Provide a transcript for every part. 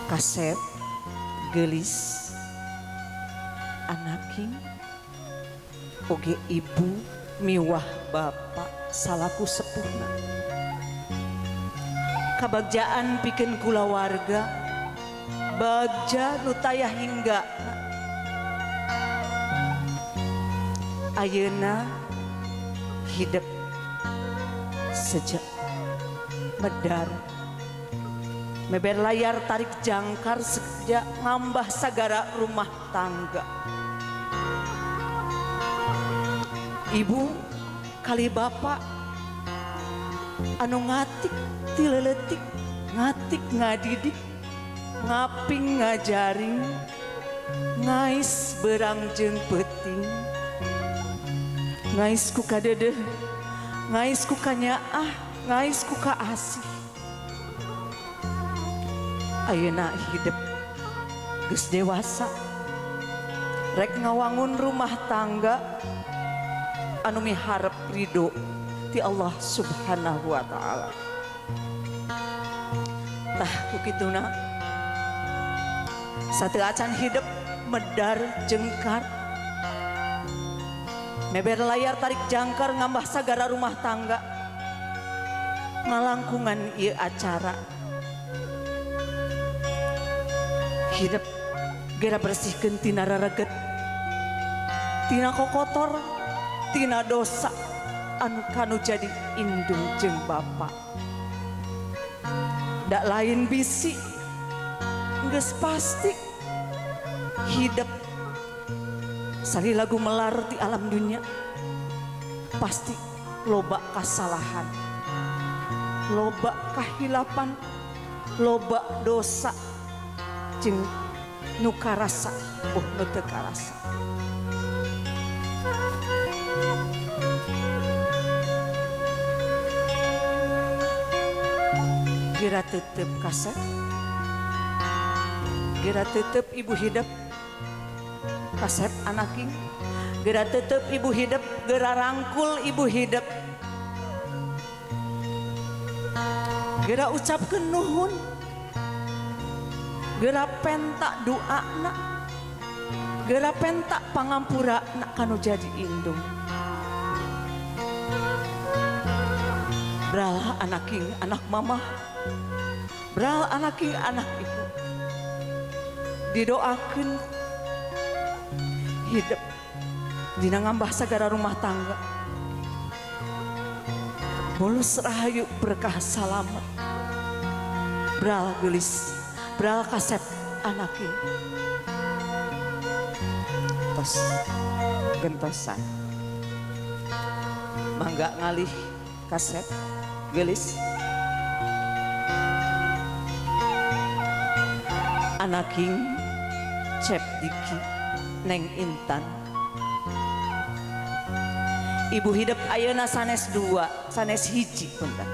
Kasep geulis anaking oge ibu miwah bapak salaku sepuhna. Kabagjaan pikeun kulawarga bagja nu taya hingga. Ayeuna hidep sejak medar meber layar tarik jangkar sejak ngambah sagara rumah tangga. Ibu kali bapak anu ngatik tileletik ngatik ngadidik ngaping ngajaring ngais berang jeung peuting ngais ku kadedeh ngais ku kanyaah ngais ku kaasih. Ayeuna hidep geus dewasa rek ngawangun rumah tangga anu miharep ridho ti Allah Subhanahu wa taala. Tah ku kituna sateu acan hidep medar jengkar meber layar tarik jangkar ngambah sagara rumah tangga ngalangkungan ieu acara hidep gera bersihkeun tina rereget tina kokotor tina dosa anu kanu jadi indung jeung bapa. Dak lain bisi geus pasti hidep sali lagu melar di alam dunia pasti loba kasalahan loba kahilapan loba dosa jeung nu karasa oh nu teu karasa. Gera tetep kasep gera tetep ibu hidep kasep anaking gera tetep ibu hidep gera rangkul ibu hidep gera ucapkeun nuhun gera pentak doana gera pentak pangampurana kanu jadi indung. Bral anaking anak mamah bral anaking anak ibu didoakeun hidep dina ngambah sagara rumah tangga bolus rahayu berkah salamet bral geulis bral kasep anaking tos gentosan mangga ngalih kasep geulis anaking Cep Diki Neng Intan. Ibu hidep ayeuna sanes dua sanes hiji punten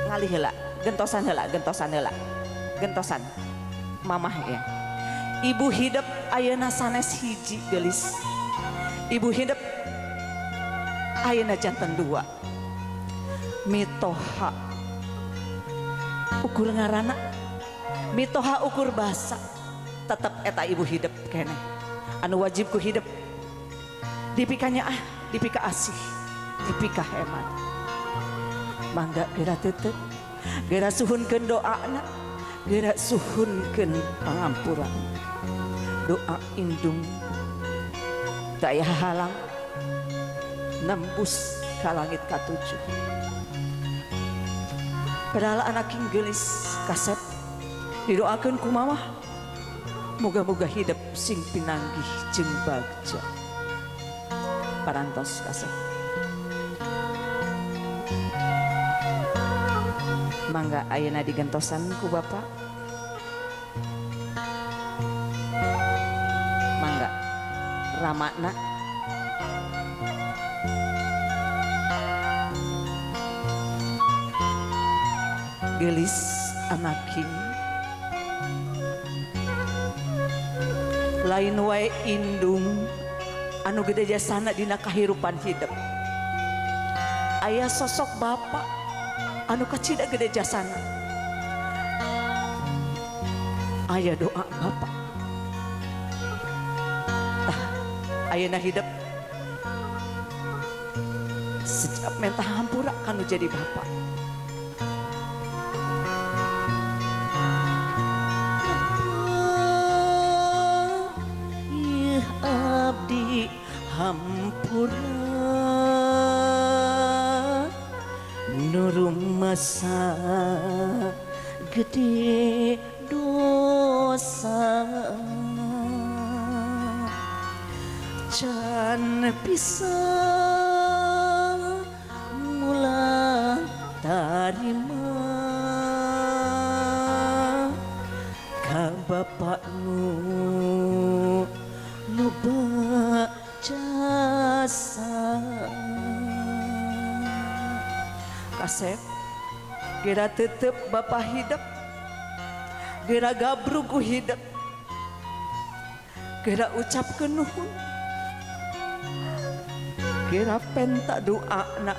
ngalih heula gentosan heula gentosan heula gentosan mamah ya. Ibu hidep ayeuna sanes hiji geulis ibu hidep ayeuna janten dua mitoha ukur ngarana mitoha ukur basa tetep eta ibu hidep keneh anu wajib ku hidep dipikanya ah dipika asih dipika hemat mangga geura tetep geura suhunkeun doana geura suhunkeun pangampura doa indung daya halang nembus ka langit katujuh. Padahal anaking geulis kasep didoakeun ku mamah moga-moga hidep sing pinanggih jeung bagja. Parantos kasep mangga ayeuna digentosan ku bapak mangga ramakna geulis anaking lain wae indung anu gede jasana dina kahirupan hidep aya sosok bapak anu kacida gede jasana. Aya doa bapak. Tah ayeuna hidup sejak menta hampura kanu jadi bapak. Ih abdi hampura nurumasa gede dosa can bisa mulang tarima ka bapak nu loba jasa. Kasep gera tetep bapak hidup, gera gabrug ku hidup, gera ucapkeun nuhun, gera penta doa na,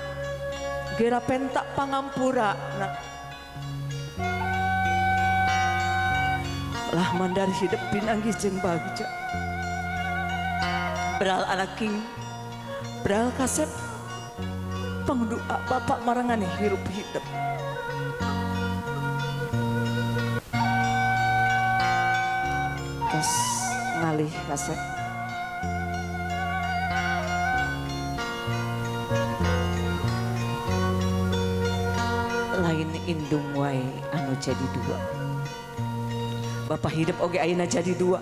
gera penta pangampura na. Lah mandar hidup pinanggih jeung bagja. Beral anak king, beral kasep, pangdoa bapak marangan hirup hidup. Terus ngalih kasep. Lain indung wae anu jadi dua. Bapak hidup oge ayeuna jadi dua.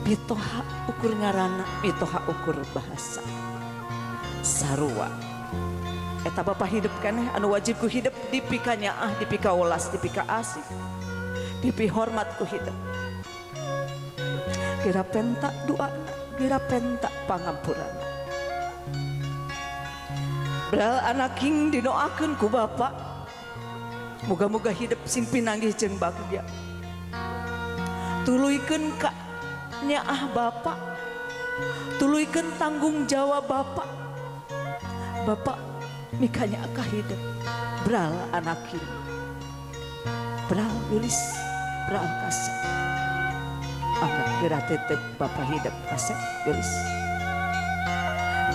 Mitoha ukur ngarana, mitoha ukur bahasa. Sarua. Eta bapak hidup keneh anu wajib ku hidup dipika nyaah, dipika welas, dipika asih, dipi hormat ku hidup. Gera penta doa, gera penta pangampurana. Beral anak king dinoakeun ku bapak. Moga-moga hidup sing pinanggih jeung bagja. Tuluykeun ka nyaah bapak, tuluykeun tanggung jawab bapak. Bapak mikanya ka hidup. Beral anak king, beral Yulis, beral kasep. Maka kira tetep bapak hidup kasep Yulis.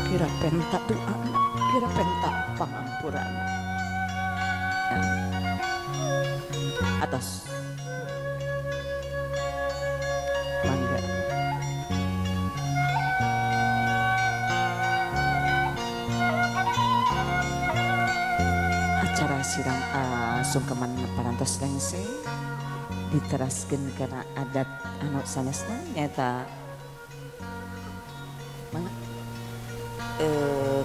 Kira penta doa, kira penta pangampurana. Atas. Mangga. Acara sidang sungkeman parantos lengse diteraskeun kana adat anu sanesna nyaeta mangga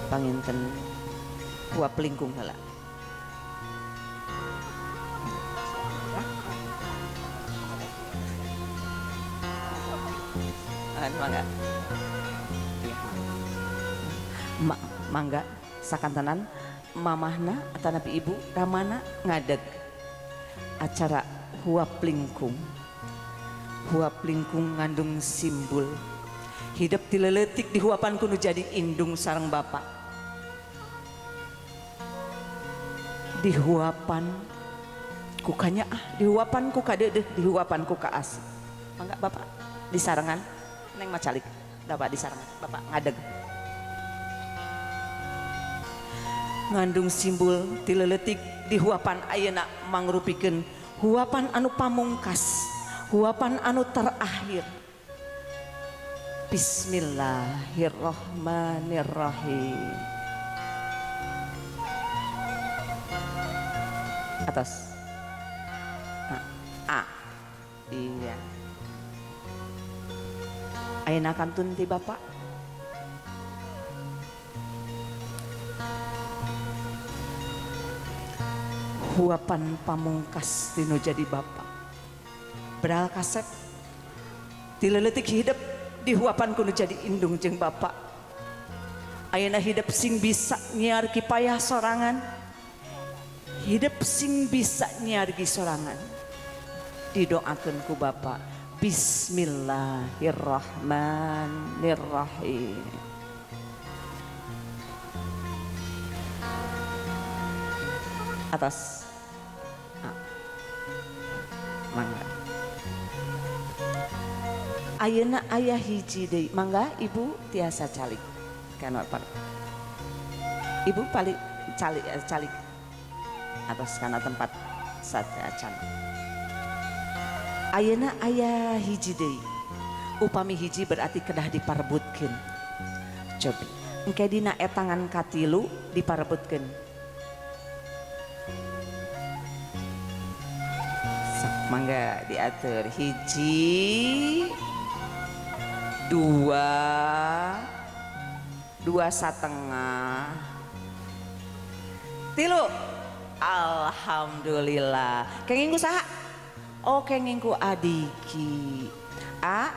panginten huap lingkung heula. Mangga. Mangga sakantenan mamahna atanapi ibu ramana ngadeg acara huap lingkung. Huap lingkung ngandung simbol hidup tileletik di huapan kudu jadi indung sareng bapak. Di huapan ku kanyaah, di huapan ku kadeudeuh, di huapan ku kaas. Mangga bapak di sarengan. Neng macalik, bapak di sarengan, bapak ngadeg. Ngandung simbol tileletik di huapan ayeuna mangrupikeun huapan anu pamungkas, huapan anu terakhir. Bismillahirrahmanirrahim. Atas. Nah, A. Iya. Ayeuna kantun ti bapak. Huapan pamungkas tinu jadi bapak. Beral kasep tileletik hidup di huapan kudu jadi indung jeung bapak. Ayeuna hidup sing bisa nyiar kipayah sorangan. Hidup sing bisa nyiar sorangan. Didoakeun ku bapak. Bismillahirrahmanirrahim. Atas. Mangga. Ayeuna aya hiji deui. Mangga ibu tiasa calik. Kana Pak. Ibu paling calik calik atas kana tempat sateuacan. Ayeuna aya hiji deui. Upami hiji berarti kedah diparebutkeun. Cobi. Engke dina etangan katilu diparebutkeun. Sok mangga diatur hiji, dua, 2,5, tilu. Alhamdulillah. Kenging ku saha? Oh kenging ku adiki. A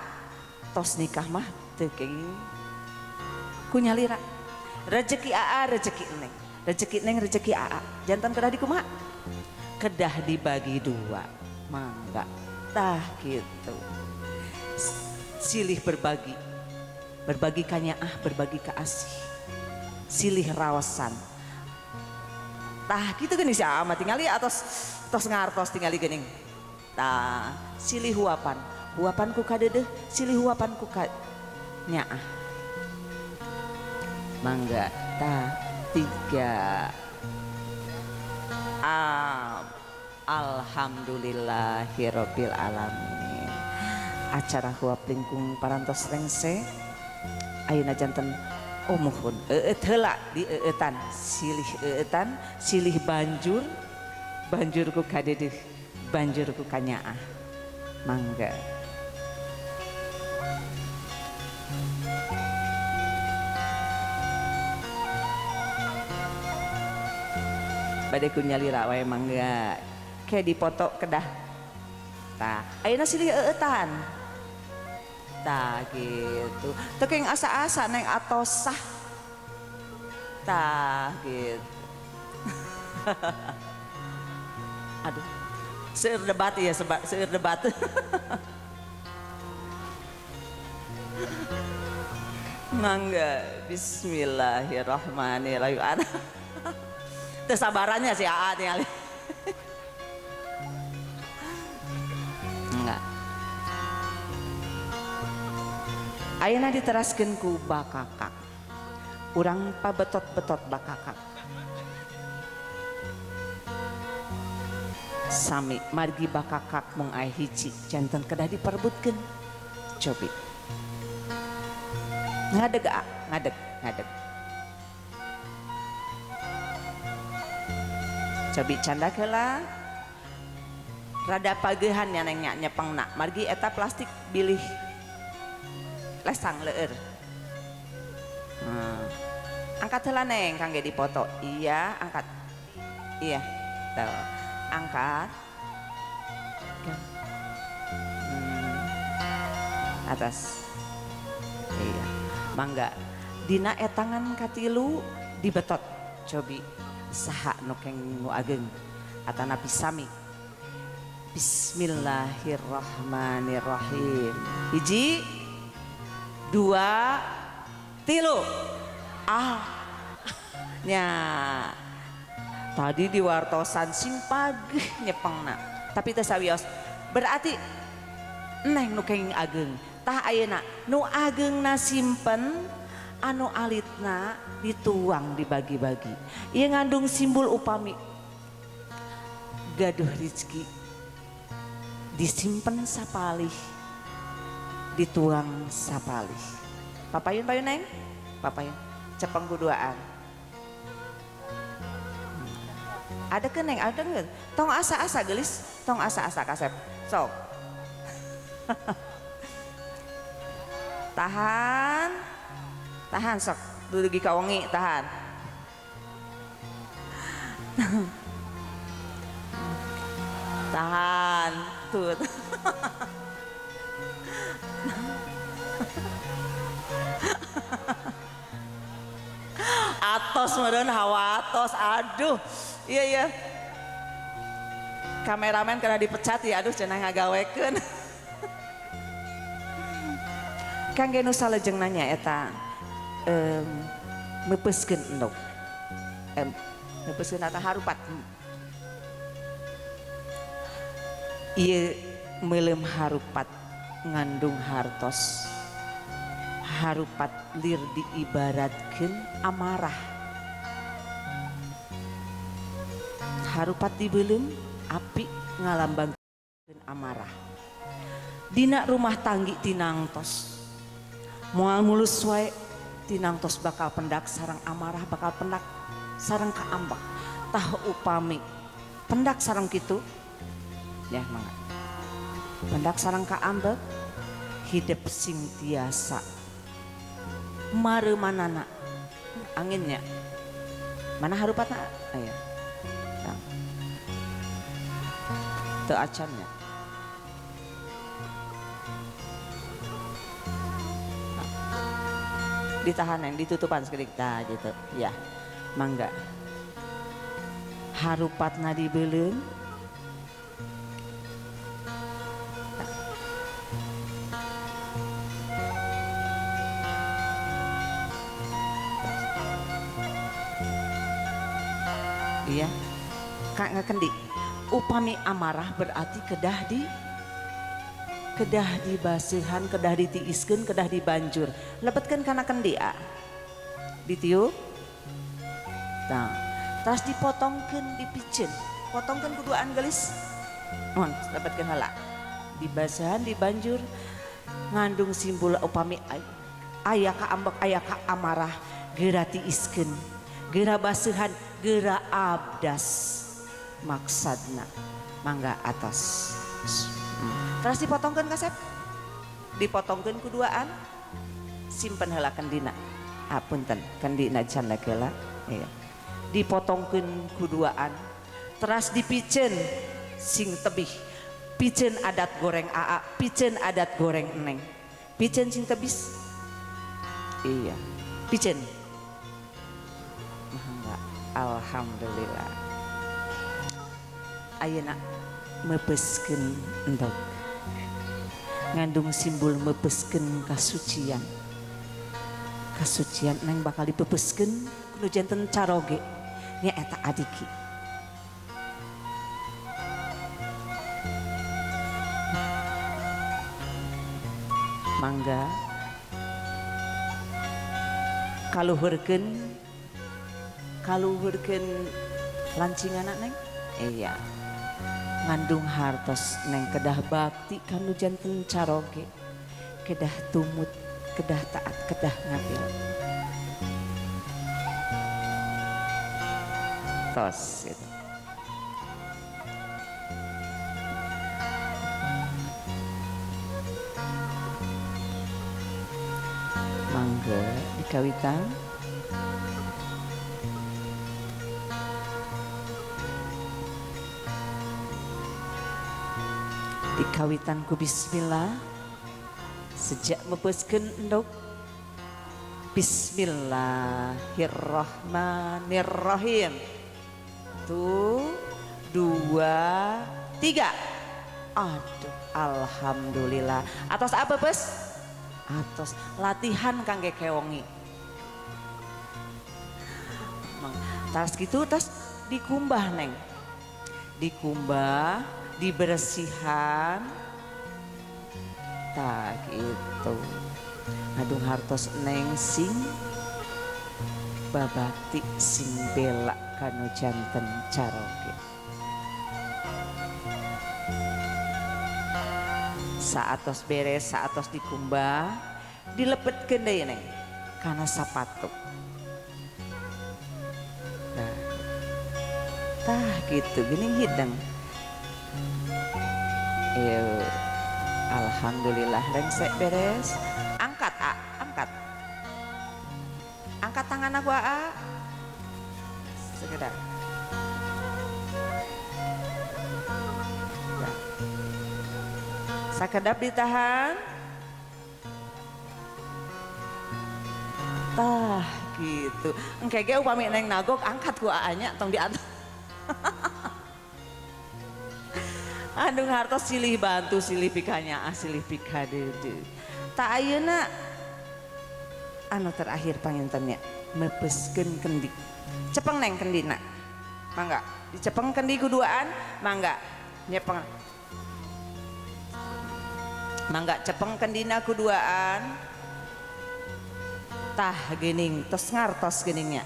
tos nikah mah teu kenging ku nyalira. Rezeki aa rezeki neng. Rezeki neng rezeki aa. Jantan kedah dikumaha? Kedah dibagi dua. Mangga. Tah gitu. Silih berbagi. Berbagi kanyaah, berbagi kaasih. Silih rawasan. Tah gitu geuning si aa mah tingali atos tos ngartos tingali geuning. Tah silih huapan. Huapan ku kadeudeuh, silih huapan ku kanyaah. Mangga tah 3. Alhamdulillahirabbil alamin. Acara huap lingkung parantos rengse. Ayeuna janten oh muhun eueut heula dieueutan, silih eueutan, silih banjur, banjur ku kadeudeuh, banjur ku kanyaah. Mangga. Bade ku nyalira wae mangga. Ke dipoto kedah. Tah, ayeuna silih eueutan. Tah gitu. Teu keng asa-asa neng atosah. Tah gitu. Aduh. Seueur debat ya, seueur debat. Mangga bismillahirrahmanirrahim. Teu sabarannya si aa tingali. Enggak. Ayeuna diteraskeun ku bakakak. Urang pabetot-betot bakakak. Sami margi bakakak mung aya hiji janten kedah diperebutkeun. Cobi. Ngadeg a, ngadeg, ngadeg. Cobi candak heula. Rada pageuhan nya neng nya nyepengna. Margi eta plastik bilih lesang leueur. Angkat heula neng kangge dipoto. Iya, angkat. Iya, tuh. Angkat. Atas. Iya. Mangga. Dina etangan katilu dibetot. Cobi saha nu kenging nu ageng atanapi sami. Bismillahirrahmanirrahim. 1, 2, 3. Ah, nya tadi diwartosan sing pageh nyepengna. Tapi teu sawios. Berarti neng nu kenging ageng. Tah ayeuna nu agengna simpen, anu alitna dituang dibagi-bagi. Ieu ngandung simbol upami gaduh rezeki disimpen sapalih, dituang sapalih. Papayun payun neng, papayun cepeng kuduaan. Ada ke neng, ada nggak? Tong asa-asa gelis, tong asa-asa kasep. Sok. Tahan, tahan sok. Dudugi kawengi, tahan. Tahan, tut. Atos meureun hawa atos, aduh. Iya iya. Kameramen kena dipecat ya, aduh cenah ngagawekeun. Kangge nu salajengna nya eta meupeuskeun endog. Meupeuskeun eta harupat. Ieu Meuleum harupat ngandung hartos. Harupat lir diibaratkeun amarah. Harupat dibeuleum api ngalambangkeun amarah. Dina rumah tanggi tinangtos. Moal mulus wae tinangtos bakal pendak sarang amarah, bakal pendak sarang kaambek. Tah upami pendak sarang kitu ya mangga. Pendak sarang kaambek hidep sing tiasa mareumanana anginnya. Mana harupatna? Aya. Tah. Teu acannya. Ditahan yang ditutupan sekedik tah gitu ya mangga. Harupatna dibeuleum. Iya kak ngakendi upami amarah berarti kedah dibaseuhan, kedah ditiiskeun, kedah dibanjur. Lebetkeun kana kendi a. Ditiup. Tah, terus dipotongkeun, dipiceun. Potongkeun kuduaan gelis. Mohon lebetkeun heula. Dibaseuhan, dibanjur ngandung simbol upami aya kaambek, aya ka amarah, geura tiiskeun, geura baseuhan, geura abdas. Maksadna mangga atas. Terus dipotongkeun kasep. Dipotongkeun kuduaan. Simpen heula kendina. Ah punten, kendina can heula. Iya. Dipotongkeun kuduaan. Teras dipiceun sing tebih. Piceun adat goreng aa, piceun adat goreng eneng. Piceun sing tebis. Iya, piceun. Mangga, alhamdulillah. Ayeuna meupeuskeun endog. Ngandung simbol meupeuskeun kasucian. Kasucian neng bakal dipepeuskeun kudu janten caroge nya eta adiki. Mangga kaluhurkeun lancinganna neng. Iya. Ngandung hartos neng kedah bakti kanu janten caroge, kedah tumut, kedah taat, kedah ngambil. Tos gitu. Mangga dikawitan. Dikawitan ku bismillah. Sejak meupeuskeun endog. Bismillahirrahmanirrahim. 1, 2, 3. Aduh, alhamdulillah. Atos apa bes? Atos latihan kangge kewongi. Tas gitu tas dikumbah neng. Dikumbah, dibersihan. Tak gitu. Ngandung hartos neng sing babakti sing bela kanu janten caroge. Saatos beres, saatos dikumbah, dilepetkeun deui neng kana sapatu. Nah, tah gitu geuning hidang. Alhamdulillah rengsek beres. Angkat a, angkat. Angkat tangan aku a. Sekedar. Ya. Sakedap ditahan. Tah gitu. Engke ge upami neng nagok angkat ku aa-nya tong diatur. Andung hartos silih bantu silih pikanya silih pikadeudeuh. Tak ayeuna anu terakhir pangintennya meupeuskeun kendi. Cepeng neng kendina. Mangga dicepeng kendi kuduaan, mangga nyepeng. Mangga cepeng kendina kuduaan. Tah geuning tos ngartos geuningnya.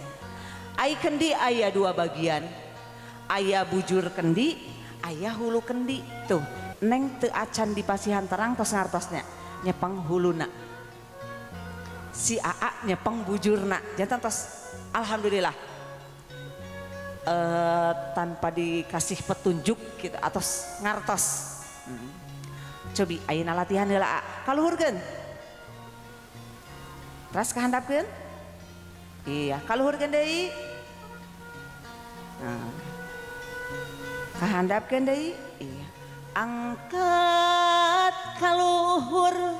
Ai kendi aya dua bagian. Aya bujur kendi, aya hulu kendi. Tuh, neng teu acan di pasihan terang tos ngartosnya. Nyepeng huluna. Si AA nyepeng bujurna. Jantan tos alhamdulillah. Tanpa dikasih petunjuk gitu atos ngartos. Cobi ayeuna latihan heula A. Kaluhurkeun. Teras kahandapkeun? Iya, kaluhurkeun deui. Nah. Kahandapkeun deui? Iya. Angkat kaluhur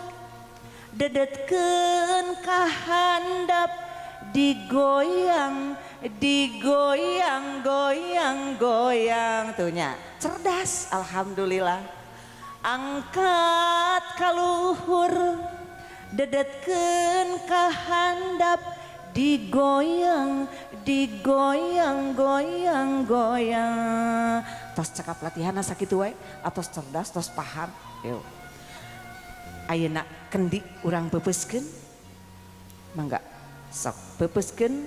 dedetkeun kahandap digoyang digoyang goyang goyang tuh nya. Cerdas alhamdulillah. Angkat kaluhur dedetkeun kahandap digoyang digoyang goyang goyang. Tos cekap latihan sakitu wae atos cerdas tos paham. Yuk. Ayeuna kendi urang peupeuskeun. Mangga sok peupeuskeun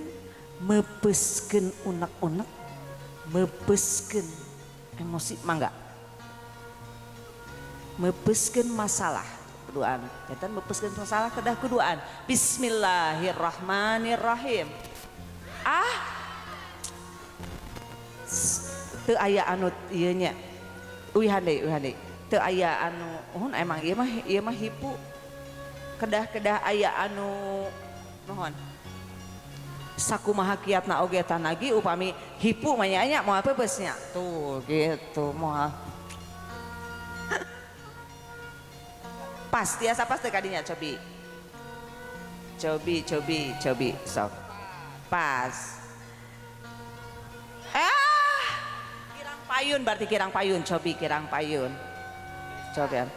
meupeuskeun unek-unek meupeuskeun emosi mangga. Meupeuskeun masalah kuduan. Jantan meupeuskeun masalah kedah kuduan. Bismillahirrahmanirrahim. Ah. Teu aya anu ieu nya. Uihan deui, uihan deui. Teu aya anu uhun emang ieu mah hipu. Kedah-kedah aya anu nuhun. Sakumaha kiatna oge tanagi upami hipu mah nya moal peupeus nya. Tuh gitu moal. Pas tiasa pas teu kadinya cobi. Cobi cobi cobi sok. Pas. Kirang payun berarti kirang payun cobi kirang payun. Cobi.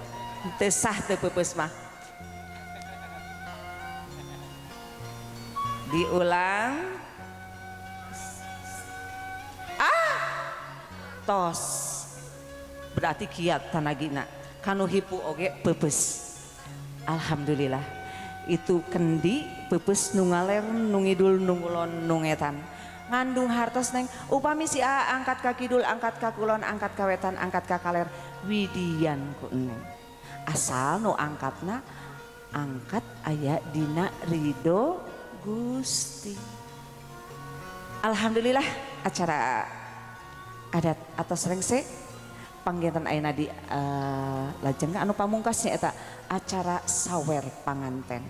Teu sah teu peupeus mah. Diulang. Ah. Tos. Berarti kiat tanagina. Kanu hipu oge peupeus. Alhamdulillah. Itu kendi peupeus nu ngaler nu ngidul nu ngulon nu ngetan. Ngandung hartos neng upami si A angkat ka kidul angkat ka kulon angkat ka wetan angkat ka kaler widian ku neng. Asal nu angkatna angkat aya dina ridho Gusti. Alhamdulillah acara adat atos rengse panggitan ayeuna di lajeng anu pamungkasnya eta acara sawer panganten.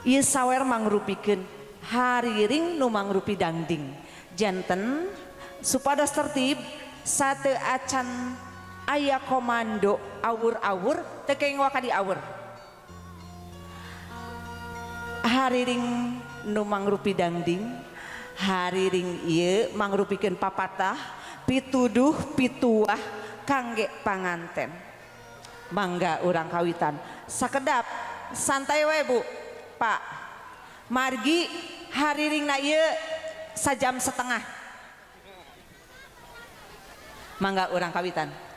Ieu sawer mangrupikeun hariring nu mangrupi dangding. Janten supados tertib sate acan aya komando awur-awur teu kenging waka di awur. Hariring nu mangrupi dangding, hariring ieu mangrupikeun papatah, pituduh pituah kangge panganten. Mangga urang kawitan. Sakedap santai wae Bu, Pak. Margi hariringna ieu sajam setengah. Mangga urang kawitan.